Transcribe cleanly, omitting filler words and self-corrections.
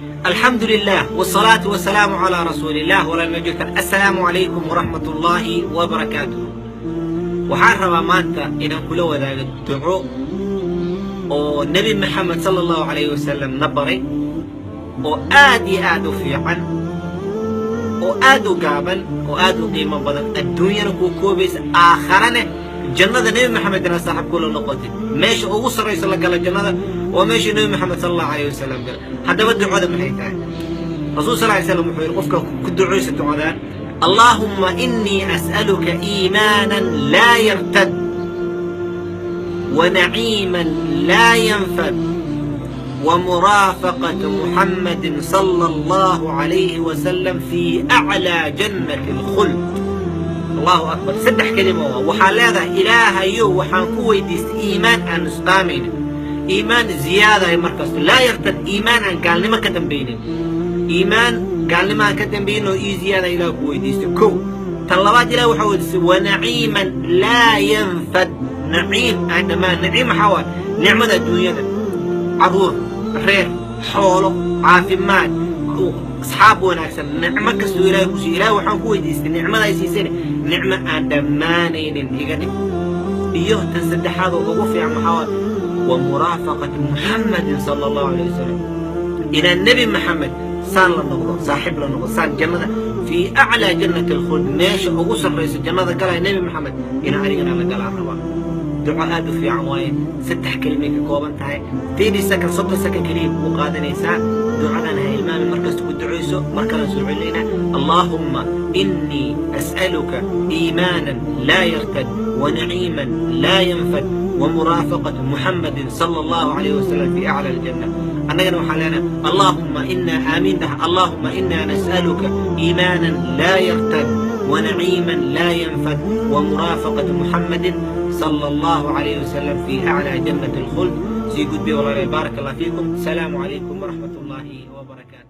الحمد لله والصلاة والسلام على رسول الله. Walaal ma joogtaan? Assalaamu calaykum waraxmat ullaahi wabarakaatuh. Waxaan rabaa maanta inaan kula wadaago duco oo Nebi Maxamed sala Allahu calayhi wasalam na baray, oo aad iyo aad u fiican, oo aad u gaaban, oo aad u qiimo badan, adduunyana kuu koobaysa, aakharane jannada Nebi Maxamed inaad saaxib kula noqotid. Meesha ugu sarrayso la gala jannada waa meesha Nebi Maxamed sala Allahu calayhi wasalam gala. Haddaba ducada maxay tahay? Rasuul sal ly slam wuxuu yidhi qofka ku ducaysa ducadaan: "اللهم إني أسألك إيمانا لا يرتد ونعيما لا ينفد ومرافقة محمد صلى الله عليه وسلم في أعلى جنة الخلد." Allahu akbar! Saddex kelima waa. Waxaa leedahay: Ilaahayow, waxaan ku weydiistay iimaan aan nusqaamaynin, iimaan ziyaadayo markasto, laa yartad, iimaan aan gaalnimo ka dambaynin, iimaan gaalnimo aan ka dambaynin oo ii ziyaada Ilaah ku weydiistay, kow. Tan labaad, Ilah waxaa weydiistay ونعيما لا ينفد, naciim aan dhammaan. Naciim maxaa waay? Nicmada adduunyada: caruur, reer, xoolo, caafimaad, asxaab wanaagsan, nicmo kastoo Ilahay ku siiyo. Ilahay waxaan ku weydiistay nicmada ay siisayna nicmo aan dhammaanaynin iga dhig. Iyo tan saddexaad oo ugu fiican maxaa waay? ومرافقة محمد صلى الله عليه وسلم, inaan Nebi Maxamed saan la noqdo, saaxiib la noqdo, saan jannada في أعلى جنة الخلد, meesha ugu sarrayso jannada galaya Nebi Maxamed inaan anigana la galaan rabaa. Duco aad u fiican waaye. Saddex kelimay ka kooban tahay. 30 second, 30 second keliya kugu qaadanaysaa. Ducadan ha ilmaami, markasta ku ducayso. Mar kalan soo celinayna: اللهم إني أسألك إيمانا لا يرتد ونعيما لا ينفد ومرافقة محمد صلى الله عليه وسلم في أعلى الجنة. Annagana waxaan leenahay: اللهم إنا, aamiin dhah, اللهم إنا نسألك إيمانا لا يرتد ونعيما لا ينفد ومرافقة محمد صلى الله عليه وسلم في أعلى جنة الخلد. Sii gudbiya, walaalayaal. Baarak Allah fiikum. Asalaamu calaykum waraxmat ullaahi wabarakaatu.